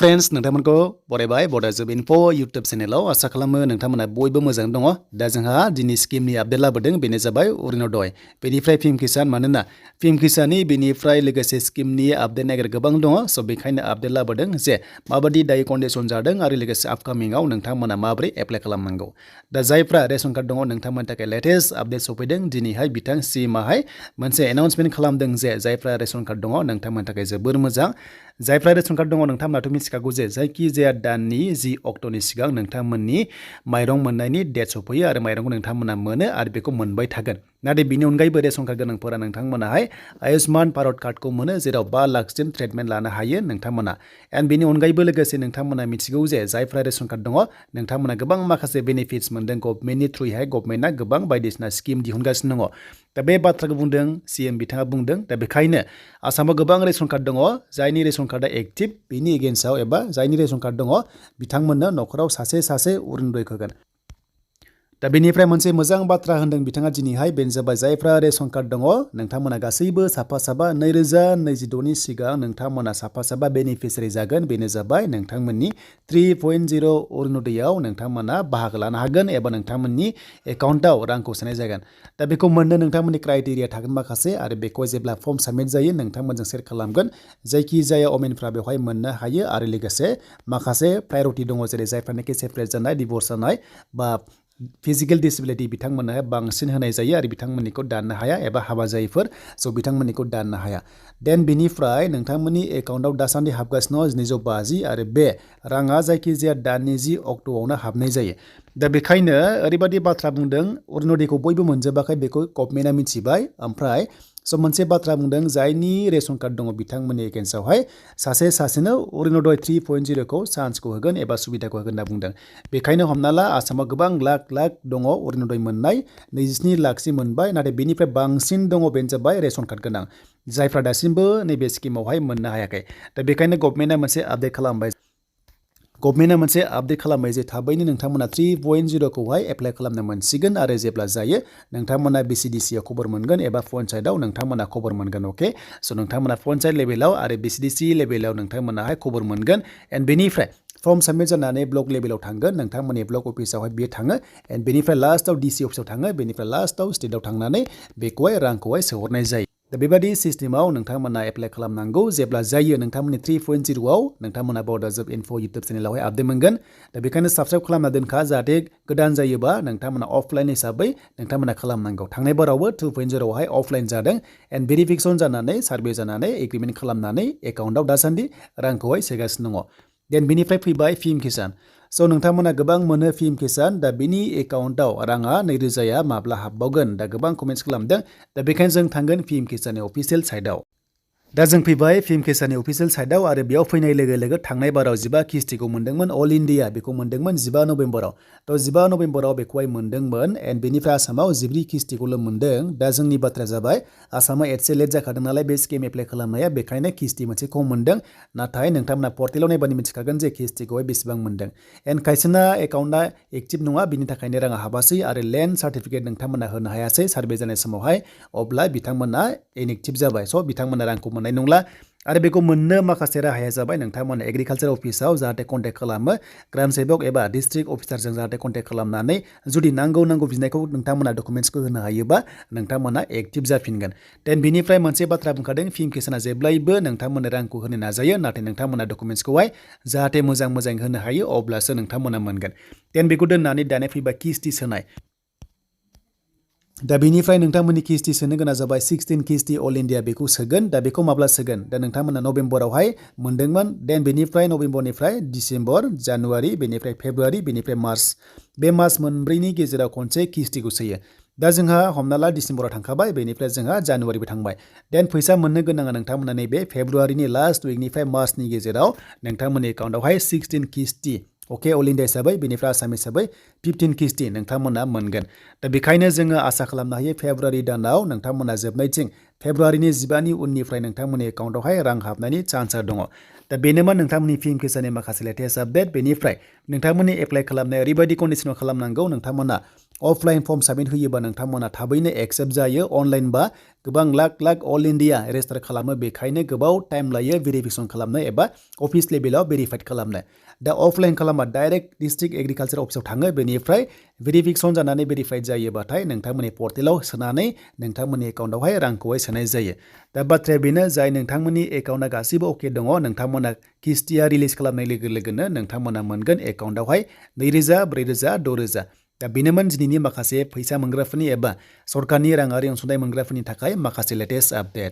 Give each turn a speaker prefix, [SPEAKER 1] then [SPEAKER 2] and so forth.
[SPEAKER 1] Friends नोंथांमोनखौ बरायबाय बडा जब info YouTube चेनेलाव आसा खालामो नोंथांमोना बयबो मोजां दङ। दा जोंहा दिनै स्किमनि आपडेट लाबोदों, बेनो जाबाय अरुणोदय। बेनिफ्राय पीएम किसान, मानोना पीएम किसाननि बेनिफ्राय लोगोसे स्किमनि आपडेट नागिर गोबां दङ। स' बेखायनो आपडेट लाबोदों जे माबायदि दायो कन्डिशन जादों आरो लोगोसे आपकामिंआव नोंथांमोना माबोरै एप्लाइ खालामनांगौ। दा जायफ्रा रेशन कार्ड दङ नोंथांमोननि थाखाय लेटेस्ट आपडेट सफैदों। दिनैहाय बिथां सीएमआहाय मोनसे एनाउन्समेन्ट खालामदों जे जायफ्रा रेशन कार्ड दङ नोंथांमोननि थाखाय जोबोर मोजां। जायफ्रा रेशन कार्ड दङ नोंथांमोनाथ' मिथिखागौ जे जायखिजाया दाननि 10 अक्ट'नि सिगां नोंथांमोननि माइरं मोननायनि डेट सफैयो आरो माइरंखौ नोंथांमोना मोनो आरो बेखौ मोनबाय थागोन। नाथाय बिनि अनगायैबो रेशन कार्ड गोनांफोरा नोंथांमोनाहाय आयुष्मान भारत कार्डखौ मोनो, जेराव 5 लाखसिम ट्रिटमेन्ट लानो हायो नोंथांमोना। एन्ड बेनि अनगायैबो लोगोसे नोंथांमोना मिथिगौ जे जायफ्रा रेशन कार्ड दङ नोंथांमोना गोबां माखासे बेनिफिट्स मोनदों गभर्नमेन्टनि थ्रुयैहाय। गभर्नमेन्टआ गोबां बायदिसिना स्किम दिहुनगासिनो दङ। दा बे बाथ्राखौ बुंदों सीएम बिथाङा बुंदों। दा बेखायनो आसामाव गोबां रेशन कार्ड दङ, जायनि रेशन कार्डआ एक्टिभ बिनि एगेन्स्टआव एबा जायनि रेशन कार्ड दङ बिथांमोननो न'खराव सासे सासे अरुणोदय होगोन। दा बेनिफ्राय मोनसे मोजां बाथ्रा होनदों बिथाङा दिनैहाय, बेनो जाबाय जायफ्रा रेशन कार्ड दङ नोंथांमोना गासैबो साफा 2026 सिगां नोंथांमोना साफा बेनिफिसियारि जागोन। बेनो जाबाय नोंथांमोननि 3.0 अरुणोदयआव नोंथांमोना बाहागो लानो हागोन एबा नोंथांमोननि एकाउन्टआव रांखौ सोनाय जागोन। दा बेखौ मोननो नोंथांमोननि क्राइटेरिया थागोन माखासे, आरो बेखौ जेब्ला फर्म साबमिट जायो नोंथांमोनजों शेयार खालामगोन। जायखिजाया अमेनफ्रा बेवहाय मोननो हायो आरो लोगोसे माखासे प्रायरिटि दङ, जेरै जायफ्रानोखि सेपारेट जानाय, डिभर्स जानाय बा फिजिकेल डिसेबिलिटि बिथांमोननो बांसिन होनाय जायो आरो बिथांमोननिखौ दाननो हाया, एबा हाबा जायैफोर स' बिथांमोननिखौ दाननो हाया। देन बिनिफ्राय नोंथांमोननि एकाउन्टआव दासान्दि हाबगासिनो 250 आरो बे राङा जायखिजाया दाननि 10 अक्ट'आवनो हाबनाय जायो। दा बेखायनो ओरैबायदि बाथ्रा बुंदों, अरुणोदयखौ बयबो मोनजोबाखै बेखौ गभर्नमेन्टआ मिथिबाय। ओमफ्राय स' मोनसे बाथ्रा बुंदों, जायनि रेशन कार्ड दङ बिथांमोननि एगेन्स्टआवहाय सासे सासेनो अरुणोदय 3.0खौ चान्सखौ होगोन एबा सुबिदाखौ होगोन होनना बुंदों। बेखायनो हमना ला आसामाव गोबां लाख दङ अरुणोदय मोननाय, 27 लाखसिम मोनबाय। नाथाय बेनिफ्राय बांसिन दङ, बेनो जाबाय रेशन कार्ड गोनां, जायफ्रा दासिमबो नैबे स्किमावहाय मोननो हायाखै। दा बेखायनो गभर्नमेन्टआ मोनसे आपडेट खालामबाय जे थाबैनो नोंथांमोना 3.0खौहाय एप्लाइ खालामनो मोनसिगोन। आरो जेब्ला जायो नोंथांमोना BCDCआव खबर मोनगोन एबा पन्चायतआव नोंथांमोना खबर मोनगोन। अके, स' नोंथांमोना पन्चायत लेभेलाव आरो BCDC लेभेलाव नोंथांमोनाहाय खबर मोनगोन। एन्ड बेनिफ्राय फर्म साबमिट जानानै ब्लक लेभेलाव थांगोन, नोंथांमोननि ब्लक अफिसावहाय बियो थाङो। एन्ड बेनिफ्राय लास्टआव DC अफिसाव थाङो, बेनिफ्राय लास्टआव स्टेटआव थांनानै बेखौहाय रांखौहाय सोहरनाय जायो। दा बेबादि सिस्टेमाव नोंथांमोना एप्लाइ खालामनांगौ। जेब्ला जायो नोंथांमोननि 3.0आव नोंथांमोना बडा जब इनफो इउटुब चेनेलावहाय आपडेट मोनगोन। दा बेखायनो साबस्क्राइब खालामना दोनखा, जाहाथे गोदान जायोबा नोंथांमोना अफलाइन हिसाबै नोंथांमोना खालामनांगौ। थांनाय बारावबो 2.0आवहाय अफलाइन जादों। एन्ड भेरिफिकेसन जानानै सार्भे जानानै एग्रिमेन्ट खालामनानै एकाउन्टआव दासान्दि रांखौहाय सोगासिनो दङ। देन बेनिफ्राय फैबाय पीएम किसान। स' नोंथांमोना गोबां मोनो पीएम किसान। दा बिनि एकाउन्टआव राङा 2,000 माब्ला हाबबावगोन? दा गोबां कमेन्ट्स खालामदों। दा बेखायनो जों थांगोन पीएम किसाननि अफिसियेल साइटआव। दा जों फैबाय पीएम किसाननि अफिसियेल साइटआव, आरो बेयाव फैनाय लोगो लोगो थांनाय बाराव 15 किस्तिखौ मोनदोंमोन। अल इन्डिया बेखौ मोनदोंमोन 15 नभेम्बराव। थ' 15 नभेम्बराव बेखौहाय मोनदोंमोन। एन्ड बेनिफ्राय आसामाव 14 किस्तिखौल' मोनदों। दा जोंनि बाथ्राया जाबाय आसामा एसे लेट जाखादों नालाय बे स्किम एप्लाइ खालामनाया, बेखायनो किस्ति मोनसे खम मोनदों। नाथाय नोंथांमोना पर्टेलाव नायबानो मिथिखागोन जे किस्तिखौहाय बेसेबां मोनदों। एन्ड खायसेना एकाउन्टआ एक्टिभ नङा, बिनि थाखायनो राङा हाबासै आरो लेन्ड सार्टिफिकेट नोंथांमोना होनो हायासै सार्भे जानाय समावहाय, अब्ला बिथांमोना इनएक्टिभ जाबाय। स' बिथांमोना रांखौ मोननाय नंला। आरो बेखौ मोननो माखासे राहाया जाबाय नोंथांमोना एग्रिकालचार अफिसाव जाहाथे कन्टेक्ट खालामो, ग्राम सेबक एबा डिस्ट्रिक्ट अफिसारजों जाहाथे कन्टेक्ट खालामनानै जुदि नांगौ बिनायखौ नोंथांमोना डकुमेन्ट्सखौ होनो हायोबा नोंथांमोना एक्टिभ जाफिनगोन। देन बिनिफ्राय मोनसे बाथ्रा बुंखादों, पीएम किसाना जेब्लायबो नोंथांमोननो रांखौ होनो नाजायो, नाथाय नोंथांमोना डकुमेन्ट्सखौहाय जाहाथे मोजां होनो हायो, अब्लासो नोंथांमोना मोनगोन। देन बेखौ दोननानै दानिया फैबाय किस्ति सोनाय। दा बेनिफ्राय नोंथांमोननि किस्ति सोनो गोनां जाबाय 16 किस्ति अल इन्डिया, बेखौ सोगोन। दा बेखौ माब्ला सोगोन? दा नोंथांमोना नभेम्बरावहाय मोनदोंमोन। देन बेनिफ्राय नभेम्बरनिफ्राय डिसेम्बर, जानुवारि, बेनिफ्राय फेब्रुवारि, बेनिफ्राय मार्च, बे मास मोनब्रैनि गेजेराव खनसे किस्तिखौ सोयो। दा जोंहा हमना ला डिसेम्बराव थांखाबाय, बेनिफ्राय जोंहा जानुवारिबो थांबाय। देन फैसा मोननो गोनाङा नोंथांमोना नैबे फेब्रुवारिनि लास्ट उइकनिफ्राय मार्चनि गेजेराव नोंथांमोननि एकाउन्टआवहाय 16 किस्ति, अके, अल इन्डिया हिसाबै, बेनिफ्राय आसाम हिसाबै 15 किस्ति नोंथांमोना मोनगोन। दा बेखायनो जोङो आसा खालामनो हायो फेब्रुवारि दानाव नोंथांमोना जोबनायथिं फेब्रुवारिनि 15नि उननिफ्राय नोंथंमोननि एकाउन्टआवहाय रां हाबनायनि चान्सआ दङ। दा बेनोमोन नोंथांमोननि पीएम किसाननि माखासे लेटेस्ट आपडेट। बेनिफ्राय नोंथांमोननि एप्लाइ खालामनाय ओरैबायदि कन्डिसनाव खालामनांगौ, नोंथांमोना अफलाइन फर्म साबमिट होयोबा नोंथांमोना थाबैनो एक्सेप्ट जायो अनलाइन बा गोबां लाख अल इन्डिया रेजिस्टार खालामो बेखायनो गोबाव टाइम लायो भेरिफिकेसन खालामनो एबा अफिस लेभेलाव भेरिफाइड खालामनो दा अफलाइन खालामबा डाइरेक्ट डिस्ट्रिक्ट एग्रिकालचार अफिसाव थाङो बेनिफ्राय भेरिफिकेसन जानानै भेरिफाइड जायोबाथाय नोंथांमोननि पर्टेलाव सोनानै नोंथांमोननि एकाउन्टावहाय रांखौहाय सोनाय जायो दा बाथ्राया बेनो जाय नोंथांमोननि एकाउन्टआ गासिबो अके दङ नोंथांमोना किस्तिया रिलिज खालामनाय लोगो लोगोनो नोंथांमोना मोनगोन एकाउन्टावहाय 2,000 4,000 6,000 दा बेनोमोन दिनैनि माखासे फैसा मोनग्राफोरनि एबा सरकारनि राङारि अनसुंथाइ मोनग्राफोरनि थाखाय माखासे लेटेस्ट आपडेट